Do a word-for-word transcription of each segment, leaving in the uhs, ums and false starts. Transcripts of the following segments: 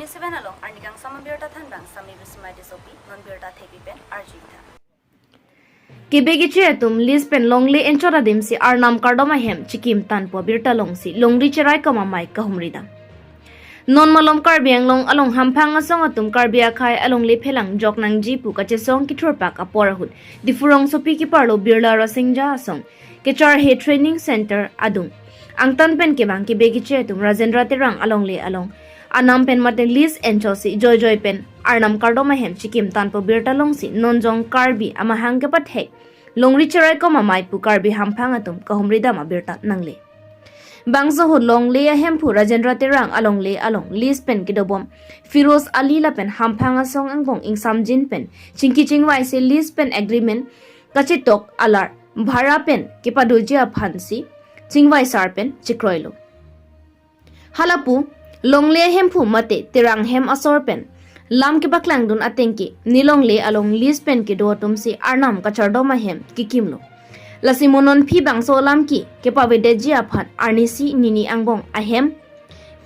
Seven along arni kangsam abirta thanbang Sami Bismai Tissopi, non birta thepi pen arjuitha. Kebe keche atum lease pen longle enchot adim si arnam kardom ahem chikim tanpo birta longsi longri cherai kom amei kahumri dam. Non malom Karbi Anglong along hamphang asong atum Karbi akhei alongle phelang jok nangji pu kachesong kithurpak apor ahut Diphu rongsopi keparlo Birla Rasinja asong kecharhe training center adung angtan pen kevang kebe keche atum Rajendra Terang alongle along anam pen mate lease enchot si joijoi pen arnam kardom ahem chikim tanpo birta longsi non jong Karbi amahang kepathek longri cherai kom amei pu Karbi hamphang atum kahumri dam abirta nangle. Bangso ahut longle ahemphu Rajendra Terang alongle along lease pen kedobom Firoz Ali lapen hamphang asong angbong ingsamjin pen chingki chingvai si lease pen agreement kachetok alar bhara pen kepadoji aphan si chingvai sar pen chekroilo. Halapu longle ahemphu mate Terang hem asor pen lam kepaklangdun atengke ne longle along lease pen kedo atum si arnam kachardom ahem kikimlo. Lasi mo non phi bangso alam ke kepavedetji aphan arnisi nini angbong ahem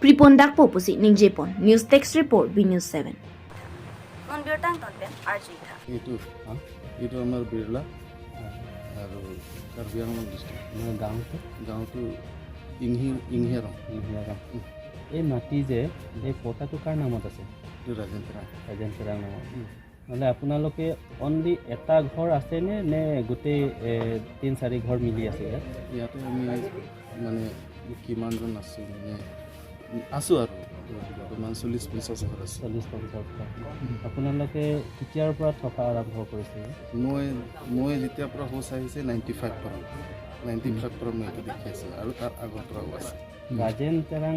pripon dakpo pusi ningjepon. News Desk Report, B News seven. Non birta angtan pen arjuitha. এইটো, হা? এইটো আমাৰ বিৰলা আৰু কাৰ্বি আংলং ডিষ্ট্ৰিক্ট। আপোনাৰ গাঁওটো? গাঁওটো ইংহি ইংহিয়াৰং। ইংহিয়াৰং। উম। এই মাটি যে, এই পট্টাটো কাৰ নামত আছে? এইটো ৰাজেন তেৰাং। ৰাজেন তেৰাং নামত। উম। মানে আপোনালোকে অনলি এটা ঘৰ আছেনে, নে গোটেই, এ, তিন চাৰি ঘৰ মিলি আছে ইয়াত? ইয়াতে আমি মানে কিমানজন আছো, মানে আছো আৰু বৰ্তমান চল্লিছ পঞ্চাছ ঘৰ আছে। চল্লিছ পঞ্চাছ ঘৰ। আপোনালোকে কেতিয়াৰ পৰা থকা আৰম্ভ কৰিছে? মই, মই যেতিয়াৰ পৰা হোচ আহিছে, নাইণ্টি ফাইভ পৰা, নাইণ্টি ফাইভ পৰা মই এইটো দেখি আছো আৰু তাৰ আগৰ পৰাও আছে। ৰাজেন তেৰাং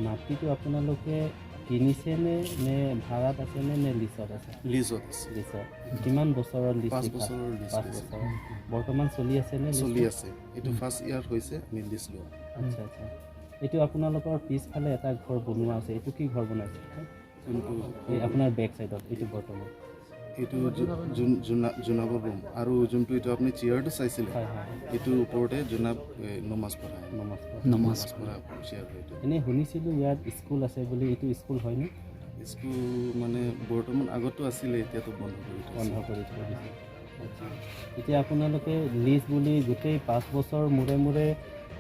মাটিটো আপোনালোকে কিনিছে নে, নে ভাড়াত আছে নে, নে লিজত আছে? লিজত আছে। লিজত। কিমান বছৰৰ লিজ? পাঁচ লিখা? বছৰৰ লিজ পাঁচ লৈছে। বছৰ। বৰ্তমান চলি আছে নে লিজটো? চলি আছে। এইটো উম। ফাৰ্ষ্ট ইয়াৰ হৈছে, আমি লিজ লোৱা। আচ্ছা, আচ্ছা। এইটো আপোনালোকৰ পিছফালে এটা ঘৰ বনোৱা আছে, এইটো কি ঘৰ বনাইছে? কোনটো? এই আপোনাৰ বেক চাইডত, এইটো বৰ্তমান। এইটো জু-, জুন-, জুনা-, জুনাবৰ ৰুম। আৰু যোনটো এইটো আপুনি চেয়াৰটো চাইছিলে, হয়, হয়, হয়। এইটো ওপৰতে জুনাব, এ, নমাজ পঢ়ায়। নমাজ পঢ়ায়। নমাজ নমাজ পঢ়া চেয়াৰ হয় এইটো। এনেই শুনিছিলোঁ ইয়াত স্কুল আছে বুলি, এইটো স্কুল হয়নে? স্কুল মানে বৰ্তমান আগতো আছিলে, এতিয়াতো বন্ধ কৰি থৈছে। বন্ধ কৰি থৈ দিছে। আচ্ছা। এতিয়া আপোনালোকে লিজ বুলি গোটেই পাঁচ বছৰ মূৰে মূৰে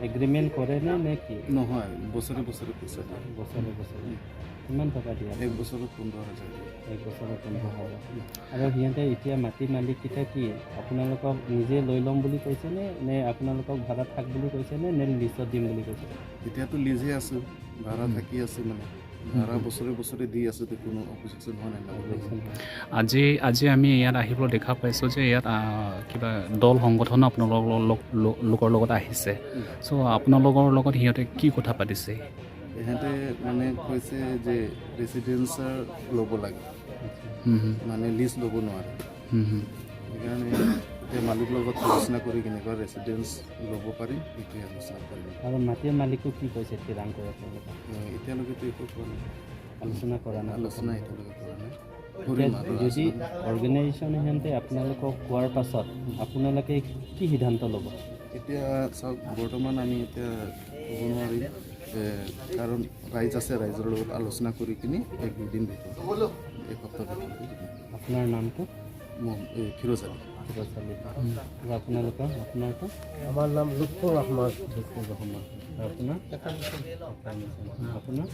এগ্ৰিমেণ্ট কৰে নে, নে কি? নহয়, বছৰে বছৰে পইচা দিয়ে। বছৰে বছৰে। উম। কিমান টকা দিয়ে? এক বছৰত পোন্ধৰ হাজাৰ দিয়ে। এক বছৰত পোন্ধৰ হাজাৰ। উম। আৰু সিহঁতে এতিয়া মাটি মালিককেইটা কি আপোনালোকক নিজে লৈ ল'ম বুলি কৈছে নে, নে আপোনালোকক ভাড়া থাক বুলি কৈছে নে, নে লিজত দিম বুলি কৈছে? এতিয়াতো লিজে আছো, ভাড়া উম। থাকি আছো মানে। ভাড়া বছৰে বছৰে দি আছো, তো কোনো অবজেকশ্যন হোৱা নাই, ডাঙৰ অবজেকশ্যন হোৱা নাই। আজি, আজি আমি ইয়াত আহি পেলাই দেখা পাইছো যে ইয়াত, আহ, কিবা দল সংগঠন আপোনালোকৰ লগ-, লগ-, লোকৰ লগত আহিছে। উম। চ' আপোনালোকৰ লগত সিহঁতে কি কথা পাতিছে? সিহঁতে মানে কৈছে যে ৰেচিডেঞ্চাৰ ল'ব লাগে, হুম, হুম। মানে লিজ ল'ব নোৱাৰে। হুম, হুম। সেইকাৰণে এতিয়া মালিক লগত আলোচনা কৰি কেনেকুৱা ৰেচিডেঞ্চ ল'ব পাৰিম, এইটোৱে আলোচনা কৰিম। আৰু মাটিৰ মালিকো কি কৈছে, থিৰাং কৰে আপোনালোকক? এ, এতিয়ালৈকেতো একো কোৱা নাই। আলোচনা কৰা নাই? আলোচনা এতিয়ালৈকে কৰা নাই। এতিয়া কৰিম আৰু যদি আলোচনা। অৰ্গেনাইজেশ্যন সিহঁতে আপোনালোকক কোৱাৰ পাছত আপোনালোকে কি সিদ্ধান্ত ল'ব? এতিয়া চাওক, বৰ্তমান আমি এতিয়া ক'ব নোৱাৰিম, এ, কাৰণ ৰাইজ আছে, ৰাইজৰ লগত আলোচনা কৰি কিনি এক দুদিন ভিতৰত, এক সপ্তাহ ভিতৰত। আপোনাৰ নামটো? মই, এ, ফিৰোজ আলী। ফিৰোজ আলী। আৰু আপোনালোকৰ, আপোনাৰটো? আমাৰ নাম লুৎফুৰ ৰহমান। লুৎফুৰ ৰহমান। আৰু আপোনাৰ? আপোনাৰ?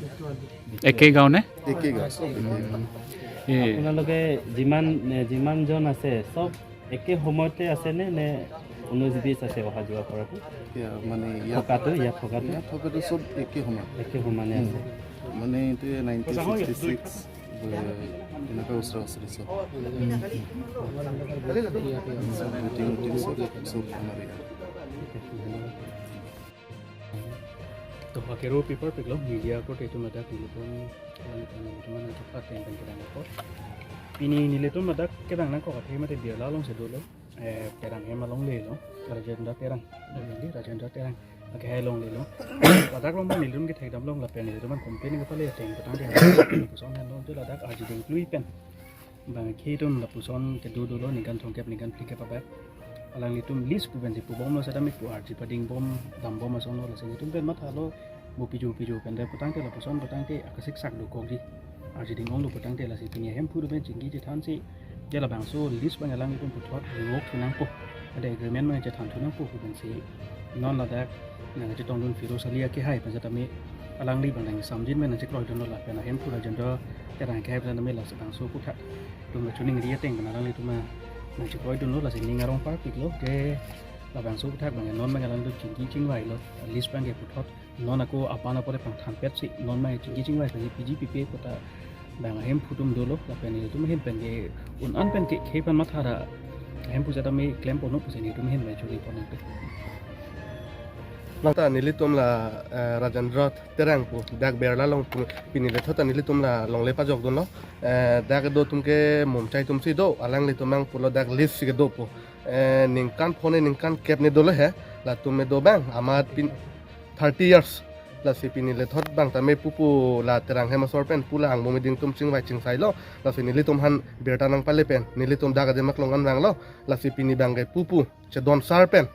একেই গাঁও নে? একেই গাঁও, চব একেই গাঁও। এই আপোনালোকে যিমান, এ, যিমানজন আছে, চব একে সময়তে আছে নে, নে ঊনৈশ বিশ আছে অহা যোৱা কৰাটো? এতিয়া মানে ইয়াত থকাটো, ইয়াত থকাটো? ইয়াত থকাটো চব একে সমান। একে সমানে আছে। উম। মানে এইটোৱে নাইনটিন ছিক্সটি ছিক্স, এ, এনেকুৱা ওচৰা ওচৰি চব। চব মিটিং উটিং চব, চব আমাৰ ইয়াত। To hakero pipar piklo media ko tetu mata kulupon, kulupon teman untuk paten dan kedang ko. Pini nelitum mata kedang nangkok athe mate Birla alongsi dolo. Eh, Terang hem alongle lo. Rajendra Terang. Jadi Rajendra Terang. Akhei alongle lo. Ladak along nelitum kethekdam along lapen nelitum complain kepale ateng petang dia. Lapuson henlo tu ladak arjudun klui pen. Bang khi atum lapuson kedo dolo ningkan thomkep ningkan phlikep abak. Alanglitum lease pu pensi pubomlo, seta mi pu arji padingbom dambom asonlo, lasi nelitum pen mathalo, mo piju piju pen de putangte lapuson putangte akasik sak dokokji. Arjuding onglo putangte lasi pini ahemphu atum pen chingki chethansi, je labangso lease abang alanglitum puthot ngok thu nangpo, ada agreement abang chethan thu nangpo pu pensi non ladak nangchetongdun Firoz Ali akehai pen setame alangli abang nangsamjin pen nangchekroidunlo lapen ahemphu Rajendra Terang akehai pen setame labangso aphuthak atum kachiningri ateng pen alanglitum nangchekroidunlo, lasi ning arong parpiklo je labangso aphuthak abang non abang alanglitum chingki chingvailo, lease abang ke puthot non ako aban apor pangthanpetsi non abang chingki chingvai pensi piji pipe puta abang ahemphu atum dolo, lapen nelitum ahin pen ke un-an pen ke khei pen mathara ahemphu setame klem ponlo pusi nelitum ahin pen chuli pon nangte. Nangta nelitum la, eh, Rajendra Terang pu dak Birla along pu pini lethot ta nelitum la longle pajokdunlo. Eh, dak do atum ke Mumchai atumsi do, alanglitum abang pulo dak lease si kedo pu. Eh, ningkan phone ningkan kep ne dolo he, latum me do abang, amat pin thirty years. Lasi pini lethot abang tame pupu la Terang hem asor pen pu la angbong miding atum chingvai chingsailo. Lasi nelitum aphan birta nangpale pen nelitum dak adim aklong an vanglo. Lasi pini abang ke pupu chedon sar pen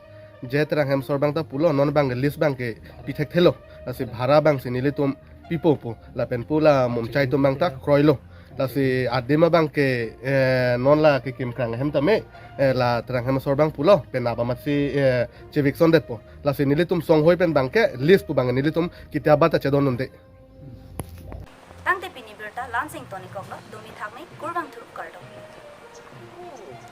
je Terang hem asor abang ta pulo non abang ke lease abang ke pi thekthelo. Lasi bhara abangsi nelitum pipo pu lapen pu la Mumchai atum abang ta kroilo. Lasi adim abang ke, eh, non la kekim krang ahem tame, eh, la Terang hem asor abang pulo penap amatsi, eh, cheviction detpo. Lasi nelitum songhoi pen abang ke lease pu abang nelitum kitia bata chedondunde. Tangte pini birta la-ansi ingtonikoklo, dumi thakme, kurvangthu.